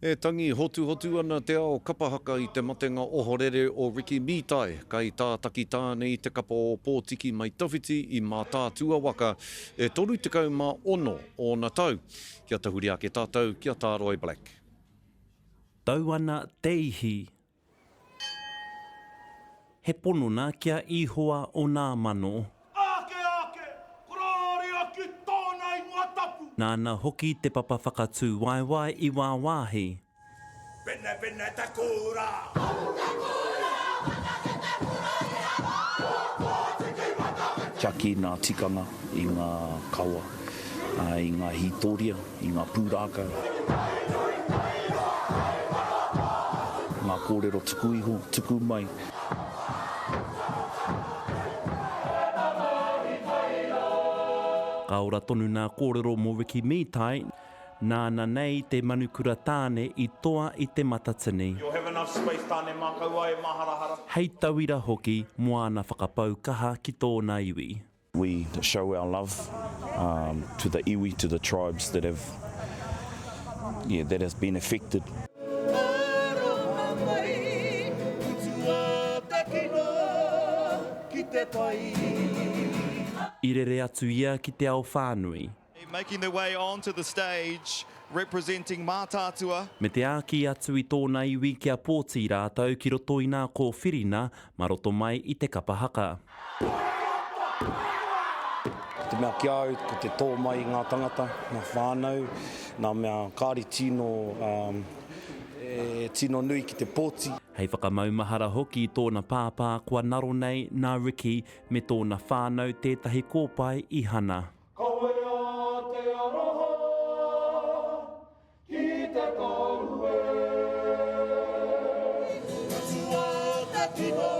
E tangi hotuhotu ana te ao kapa haka i te matenga ohorere o Ricky Mītai, kaitātaki tāne i te kapa o Ōpōtiki Mai Tawhiti i Mātaatua waka, e 36 ōna tau. Kia tahuri ake tātou ki a Tāroi Black. Tau ana te ihi. He ponona ki a Ihowa o nā mano. Ake ake, korōria ki tōna ingoa tapu. Nāna hoki te papa whakatū waewae i wāwāhi. Pinepine te kura. Tiaki i ngā tikanga, i ngā kawa, i ngā hītoria, i ngā pūrākau. Ngā kōrero tuku iho, tuku mai. Ka ora tonu nā kōrero mō Ricky Mītai, nāna nei te manukura tāne i toa i Te Matatini. You'll have enough space Tāne mā kaua e māharahara. Hei tauira hoki mō āna whakapau kaha ki tōna iwi. We show our love to the iwi, to the tribes that have, yeah, that has been affected. Aroha mai, utua te kino ki te pai. I rere atu ia ki te ao whānui. Making their way onto the stage representing Mātaatua. Me te āki atu i tōna iwi kia pōti rātou ki roto i nā kōwhirina mā roto mai i te kapa haka. Ko te mea ki a au, ko te tō mai i ngā tangata, ngā whānau, nā mea kāre tino, e tino nui ki te pōti. Hei whakamaumahara hoki i tōna pāpā kua naro nei nā Ricky me tōna whānau tētahi kōpae i hana. Kawea te aroha ki te kaue. Utua te kino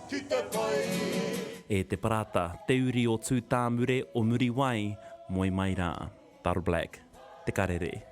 ki te pai. E te Parata, te uri o Tūtāmure o Muriwai, moe mai rā. Taro Black, Te Karere.